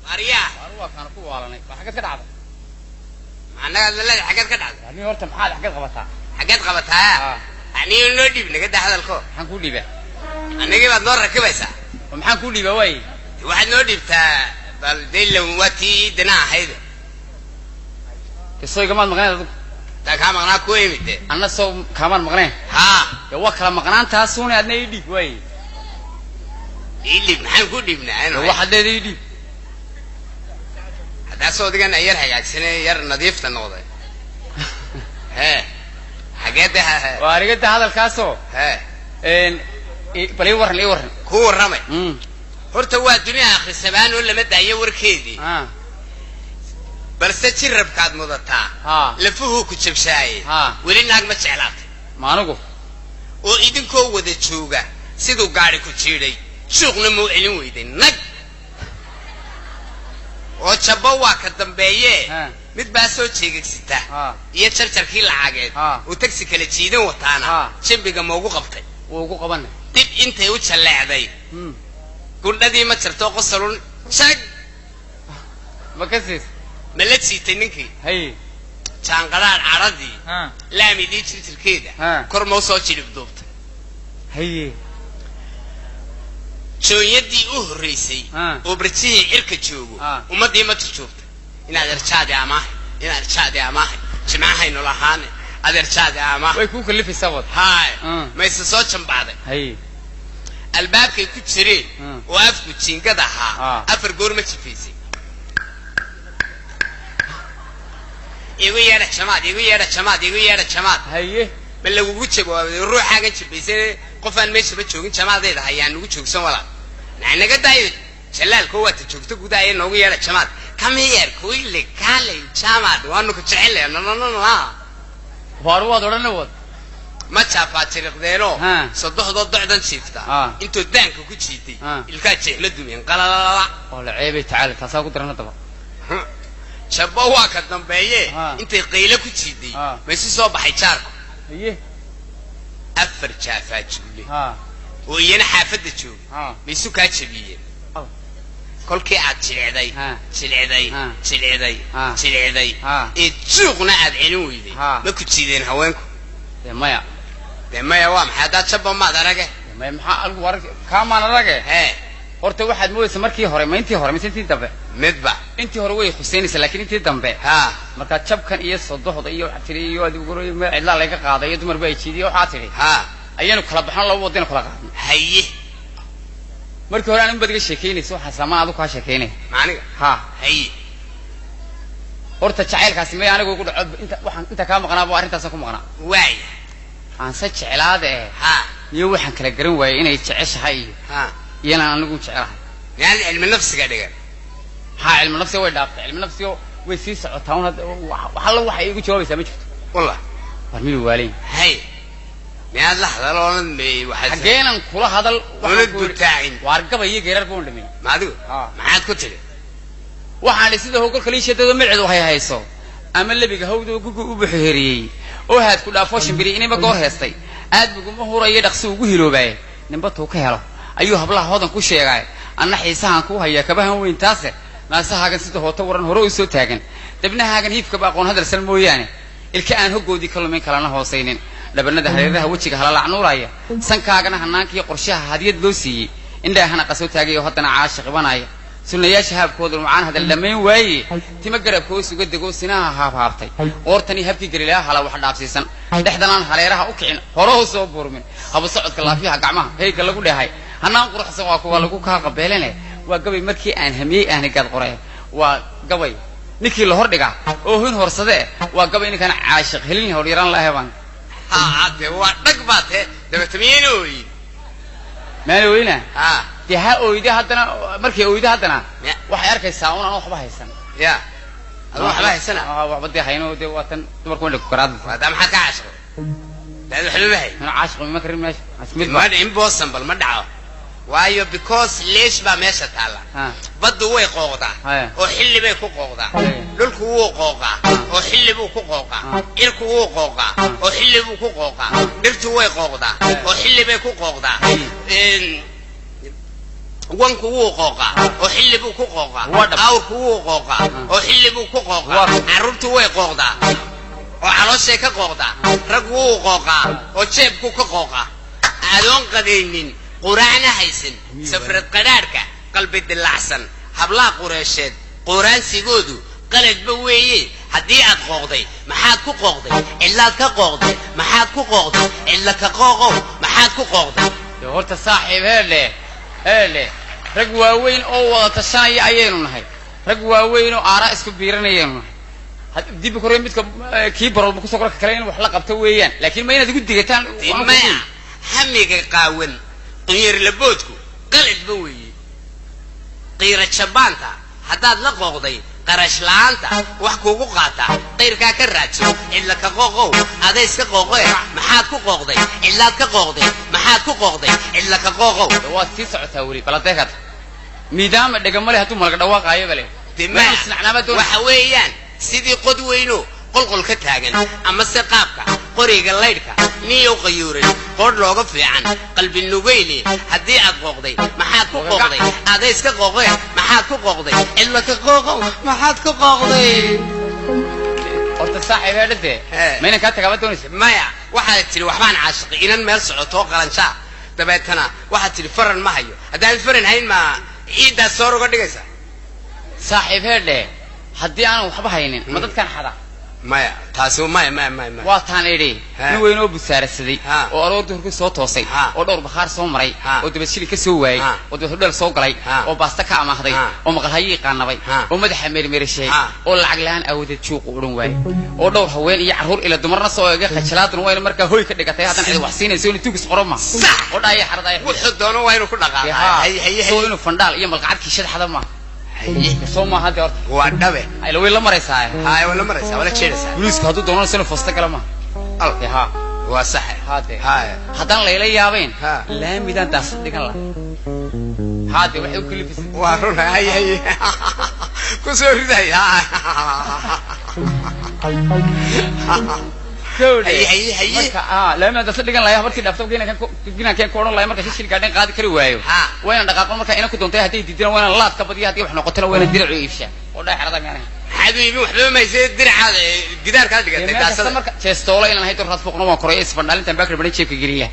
Maariyaa. Waa kaan ku waalanay. Waa xaggeed ka dhacday? Macnaha lalada xaggeed ka dhacday? Ani horta maxaad xaggeed qabataa? Xaggeed qabataa? Aniga noo dhiib, naga daa hadalko. Maxaan kuu dhiibaa? Anigii baad noo rakibaysaa. Oo maxaan kuu dhiibaa waay? Waxaad noo dhiibtaa bal daylan, waa tii dana ahayd. Dee soo igamaad maqnayn adigu. Taa kaa maqnaa ku imid de. Anna soo kaamaan maqnayn. Haa. Dee waa kala maqnaantaasuuna, adna ii dhiib waay. Ii dhiib? Maxaan ku dhiibnaa? Dee waxaad leedahay ii dhiib. Haddaa soo digan yar hagaagsanay, yar nadiifta noqday. Hee, xagee de? Waa arigada hadalkaasoo. Hee. Bal ii warran, ii warran. Ku warramay. Horta waa dunia akhrisabaan oo lama daayo warkeedii. Balse jirabkaad mudataa. Lafuhuu ku jabshaaye. Weli naag ma jeclaatay? Ma anigu? Oo idinkoo wada jooga siduu gaadhi ku jiidhay, suuqna mau celin weyday nag oo jabbo waa ka dambeeye. Mid baa soo jeegegsita iyo jarjarkii lacageed uu tagsi kala jiidan wataana jambiga maugu qabtay? Wuu ugu qabanay. Dib intay u jalleecday gundhadii ma jarto, qosalun jag. Ma ka siis? Ma la jiitay ninkii? Haye. Jaanqadhaadh cadhadii laamidii jirjirkeeda kor mau soo jidhib duubtay? Haye. Joonyadii u horraysay oo barjihii cirka joogo ummaddii ma turjuubtay? In adeerjaadi amaahay, in adeerjaadi amaahay, jimcahaynu lahaane adeerjaadi amaahay. Way kuu kalifaysaa wad. Haay. Mayse soo jambacday? Haye. Albaabkay ku jireen oo afku jiingad ahaa afar goor ma jifaysay? Igu yeedha jamaad, igu yeedha jamaad, igu yeedha jamaad. Haye. Ma lagugu jawaabay ruuxaagan jifaysay? Qofaan meeshaba joogin jamaadayda hayaan nugu joogsan walaal naga daayo jalaalko waata joogto gudaha ee noogu yeedha jamaad. Come here kuile kaalay jamaad, waanu ku jecel nananana. Waar waad odhana wad. Ma jaafaa jiriqdeenoo sodoxdoo docdan jiifta intoo daanka ku jiitay ilkaa jeexla dumeen qalalala. Oo la ceebay tacaala, taasaa ku daran haddaba. Jabbo waa ka dambeeye. Intay qaylo ku jiiday maysu soo baxay jaarku? Haye. Afar jaafaa juule oo iyana xaafadda jooga maysu kaa jabiyeen? Kolkii aad jilicday, jilicday, jilicday, jilicday ee juuqna aad celin weyday, ma ku jiideen haweenku? Dee maya. Dee maya waa maxay haddaad jabba maad arage? Dee maya, maxaa adigu arag kaamaan arage? Hee. Horta waxaad moodaysaa markii hore, ma intii hore mise intii dambe? Midba. Intii hore way khuseynaysaa, laakiin intii dambe haa markaa jabkan iyo sodoxda iyo waxaad tidhi iyo adigu meel cidlaa laga qaaday iyo dumar baa ay jiidiyo waxaad tidhi haa ayaanu kala baxno, laba wadaynu kala qaadno. Haye. Markii hore aan baad iga sheekeynaysa, waxaa samaan adigu kaa sheekeynaya. Maaniga? Ha. Haye. Horta jacaylkaasi may anigu igu dhaco, inta waxaan inta kaa maqnaa bu arrintaasaan ku maqnaa. Waaya. Aanse jeclaada eh haa iyo waxaan kala garan waayey inay jeceshahay iyo haa iyanaan anigu jecelahay. Miyaad cilmi nafsiga dhigan? Maxaa cilmi nafsiga? Way dhaaftay cilmi nafsiga, way sii socotaa un hadda. Wax alla waxay iigu jawaabaysaa ma jirto. Wallah. War midu waalayn. Haye, miyaad la hadal oonad may waxaad xaggeenan kula hadal waxaan Oonad ku yidhi- butaacin. Waar gabay iyo geerar baan dhameeyey. Ma adigu? Haa. Maxaad ku tidhi? Waxaan idhi sida hogolka liishadooda milcidu hay hayso ama lebiga hawda gugu u buxuheriyey oo haad ku dhaafoo shimbiri inayba goor heestay aad buguma huraya dhaqsi ugu hiloobaaye, ninba tuu ka helo ayuu hablaha hodan ku sheegaay. Anna xiisahan kuu hayaa kabahan weyn taase naasahaagan sida hooto waran hore u soo taagan, dabnahaagan hiifkaba aqoon hadalsan mooyaane, ilka aan hoggoodii ka lumin kalana hoosaynin, dhabanada hareeraha wejiga halalacnuuraya, sankaagana hanaankiiyo qorshaha hadiyad loo siiyey, indhaahana qasoo taagay oo haddana caashiq ibanaya, sunnayaasha haabkooda nucaan hadal dhammayn waaye, tima garabka hoos uga dego sinaha haabhaabtay, qoortanii habkii garilaha hala wax dhaafsiisan, dhexdanaan haleeraha u kicin hore u soo buurmin, haba socodka laafiyaha gacmaha heyga lagu dheehay hanaan quruxsan, waa kuwa lagu kaa qabeelene. Waa gabay markii aan hamiyey ahni gaad qoree, waa gabay ninkii la hordhigaa oo hin horsade, waa gabay ninkaan caashiq helin horyaraan la hebaan. Haa, dee waa dhag baa tee dabeeta miyayna ooyin? Maana weyna. Haa. Dee ha oyde haddana, markay oyde haddana Ya. waxay arkaysaa un aan waxba haysan. Ya aduu waxba haysana? Waxba dee hayno, dee waa tan dumarku indha ku garaadaysa. Waa daa, maxaad ka caashiqday daad waxba hay? Mana caashiq ima karin meesha mid ma dhicin boosan, bal ma dhaco. Waayo, because leesh baa meesha taalla. Baddu way qooqdaa oo xilli bay ku qooqdaa. Dhulku wuu qooqaa oo xilli buu ku qooqaa. Cirku wuu qooqaa oo xilli buu ku qooqaa. Dhirtu way qooqdaa oo xilli bay ku qooqdaa. Wanku wuu qooqaa oo xilli buu ku qooqaa. Awrku wuu qooqaa oo xilli buu ku qooqaa. Carruurtu way qooqdaa oo calooshay ka qooqdaa. Rag wuu qooqaa oo jeebku ka qooqaa. Adoon qadaynin, quraacna haysan, safrad qadhaadhka, qalbi dilaacsan, hablaha Qureysheed qooraansigoodu qaladba weeye. Haddii aad qooqday, maxaad ku qooqday? Cidlaad ka qooqday. Maxaad ku qooqday? Cidla ka qooqow, maxaad ku qooqday? Dee horta saaxiib, heele heele, rag waaweyn oo wada tashanaya ayaynu nahay, rag waaweyn oo aaraa isku biiranayaynu nahay. Dib kore midka kii barolba kusoo korka kale in wax la qabto weeyaan, laakiin ma inaad igu digataan. Maya, hamiga qaawan, qunyar laboodku qaladba weeye. Qiira jabaanta haddaad la qooqday, qarash la'aanta wax kuugu qaata, qayrkaa ka raadso. Cidla ka qooqow, adayska qooqoe, maxaad ku qooqday? Cidlaad ka qooqday. Maxaad ku qooqday? Cidla ka qooqow. Dee waad sii socotaa weli baladeekad miidaama dhegamale hadduu malaga dhawaaqaayo bale. Dee maya, isnacnaama doon. Waxa weeyaan sidii qod weyno qolqol ka taagan, ama se qaabka qoriga laydhka niyow qayuuran qoodh looga fiican qalbi nugeyle. Haddii aad qooqday, maxaad ku qooqday? Adayska qooqee, maxaad ku qooqday? Cidla ka qooqow, maxaad ku qooqday? Horta saaxiib, heedha dee. Hee. Ma inaan kaa tagaaba doonaysa? Maya, waxaad tidhi waxbaan caashiqay inan meel socotoo qalanshaa, dabeetana waxaad tidhi faran ma hayo. Haddaan faran hayn, ma ciiddaas soor uga dhigaysa? Saaxiib, heedhe, haddii aanan waxba haynin, ma dadkaan xada? Maya, taasi maya, maya, maya, maya. Waa taan idhi nin weyn oo busaarasaday oo aroor duhurkii soo toosay oo dhowr bakhaar soo maray oo dabad shili ka soo waayey oo dabad hodheel soo galay oo baasta ka amaahday oo maqalhayii qaanabay oo madaxa meermeerishay oo lacag la'aan aawadeed juuqu odhan waayey oo dhowr haween iyo carruur ila dumarna soo eega, khajalaaduna wayna markaa hoy ka dhigatay, haddana cid wax siinayso inuu tugis qoro ma oo dhaaya xarada ay Wuxuu doono waa inuu ku dhaqaaqa. Haye, haye. Soo Haye. inuu fandhaal iyo malqacad kiishad xada ma Haye. soo maaha dee horta. Waa dhabe. Ila way la maraysaa. Haye, waa la maraysaa, waa la jeedaysaa. Boliisku hadduu doono inuu foosta gala ma Al. Dee haa. Waa sax. Haa dee. Haye. Haddaan layla yaabayn, laamidaan daasad dhigan laha. Haa dee, waxay u kalifisay. Waa run. Haye, haye, ku soo riday. Gawdhe. Haye, haye, haye. Marka laamidaan daasad dhigan lahaa, markii dhaafto inaan keen ku odhan lahay, marka shishil gaadhan qaadi kari waayo, waa inaan dhaqaaqo. Marka inan ku doontay hadday diidana, waa inaan laad ka badiya. Haddii wax noqotona, waa inaan diracu iibshaa oo dhaa xerada miyaanahay. Maxaad u iibin? Waxba mayse, diracaad gidaarkaad Dee dhigatay meel kasta daasada. Marka jeestoola inaan ahay doraad fuuqna waan koray, isfandhaalintan baakar badan jeebka geliya.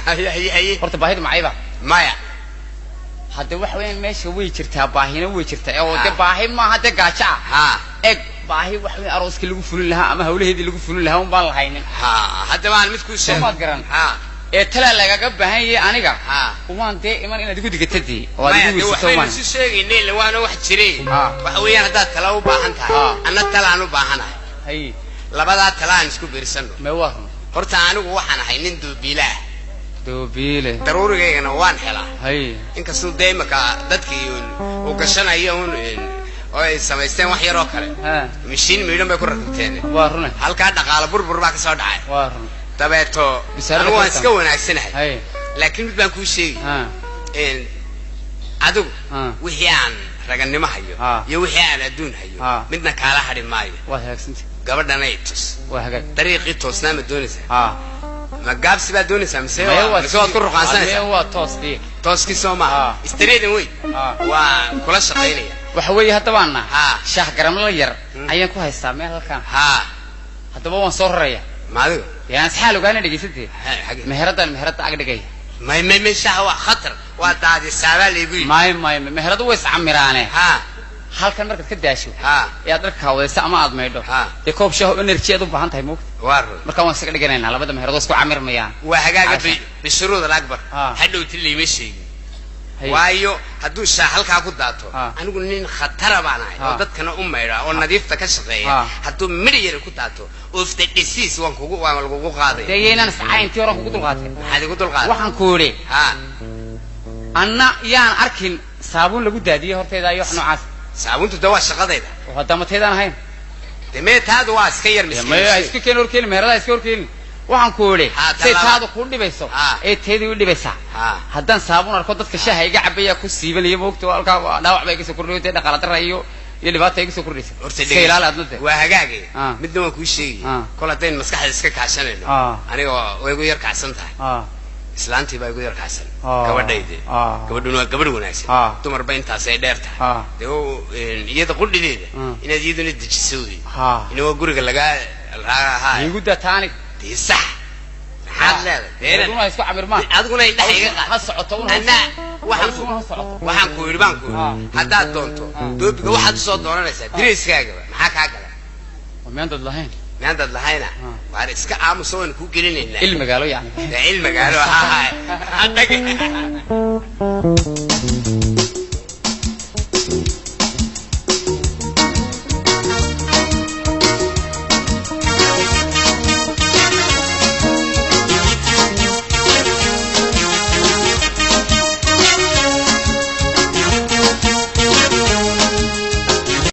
Haye, haye, haye. Horta baahidu macayba? Maya. Hadde waxa weeyaan meesha way jirtaa, baahina way jirtaa oo dee baahi maaha dee gaajo ah. Eg, baahi wax weyn, arooskii lagu fulin lahaa ama hawlaheedii lagu fulin lahaa un baan lahaynin. Ha, haddaba aan mid kuu sheego. Soo maad garan. Ha. Ee talaa lagaga baahan yahay aniga. Umaan dee iman inaad igu digatadii oo aad Maya, igu dee weysato waxbaynu umaan. isu sheegaynay, ille waana wax jiray. Waxa weeyaan haddaad tala u baahan tahay, anna talaan u baahanahay. Hay. Labadaa tala aan isku biirsanno. Mee, waa run. Horta anigu waxaan ahay nin duubiila ah. Doobiile. Daruurigaygana waan helaa. Hay. Inkastuu dee imaka dadkii uu gashanayo un oo ay samaysteen wax yaroo kale, mishiin miidhan bay ku rakibteen. Waa rune. Halkaa dhaqaalo burbur baa ka soo dhacay. Waa run. Dabeeto Bisaarada anigu waan ka iska wanaagsanahay, laakiin mid baan kuu sheegi. Adigu wixii aan ragannimo hayo iyo wixii aan adduun hayo, midna kaala hadhi maayo. Waad hagaagsantay. Gabadhanay tus. Waa hagaag. Dariiqii toosnaa ma doonaysaa? Ma gaabsi baad doonaysaa mise Maya, waa mise waad ku ruqaansanaysaa? Maya, waa toos dii. Tooskii soo maaha? Straight way. Waan kula shaqaynaya. Waxa weeye haddabaana shaah garamla yar ayaan ku haystaa meel halkan. Haddaba waan soo raraya. Ma adigo? Dee aan saxaal ogaana, dhegaysatee. Xagee? Meheradaan meherada ag dhigaya. May, may, may, shaha waa khatar, waa daadisaabaa laygu yidhi. May, may, meheradu way iscamiraane. Halkan markaad ka daasho ee aad dharka kaawdaysa ama aad maydho, dee koob shaah oo energy aad u baahan tahay, moogta. Waa run. Marka waan isaga dhiganaynaa, labada meheradoo isku camirmayaan. Waa hagaaga. Caasha. Bishuruud alakbar. Hadhowti layma sheegin. Waayo, hadduu shaah halkaa ku daato, anigu nin khatara baan ahay oo dadkana u maydha oo nadiifta ka shaqeeya. Hadduu midh yar ku daato, of the disease waan kugu waan lagugu qaadaya. Dee yaynaan iscayntii horan kugu dulqaatay. Maxaad igu dulqaaday? Waxaan ku idhi, anna yaan arkin saabuun lagu daadiyey hortayda iyo wax noocaas. Saabuuntu de waa shaqadayda. Oo haddama taydaan ahayn. Dee mee, taadu waa iska yar Dee maya, ha miskiin. iska keeni, horkeeni meheradaha, iska horkeeni. Waxaan ku idhi, Ha, say tallaabo. Taadu kuu dhibayso Ha. ee teedii u dhibaysaa. Ha. Haddaan saabuun arko, dadka shaaha iga cabaya ku siibanaya, moogta halkaa waa dhaawac baa iga soo kordhay, dee dhaqaala darra iyo dhibaata iga soo kordhaysa. Horta Iska ilaali adna dee. Waa hagaagay. Ah. Midna waan kuu sheegay. Ah. Kol haddaynu maskaxda iska kaashanayno, Ah. aniga way igu yar kacsan tahay. Islaantii baa igu yar kacsan. Ah. Gabadhayde. Ah. Gabadhuna waa gabadh wanaagsan. Ah. Dumarba intaasay dheer tahay. Ah. Dee iyada qudhideeda inaad iyaduna dejiso wey. Ha. Ina waa guriga lagaa ha. Igu daa taanig. Dee sax, maxaad leedahay? Dee Aduna ha isku cabirmaan. Adiguna indhaha iga qaad. Ha socoto un. Anna waxaan ku Ha socoto. Waxaan ku yidhi, baan ku yidhi, Ah. haddaad doonto Ah. doobiga waxaad usoo doonanaysaa dirayskaagaba, maxaa kaa gala? Miyaanad lahayn? Miyaandaad lahayna? Ah. Waar iska aamusa, waynu kuu gelinaynaa. Il magaalo yani. Dee il magaalo, ha ha, dhag.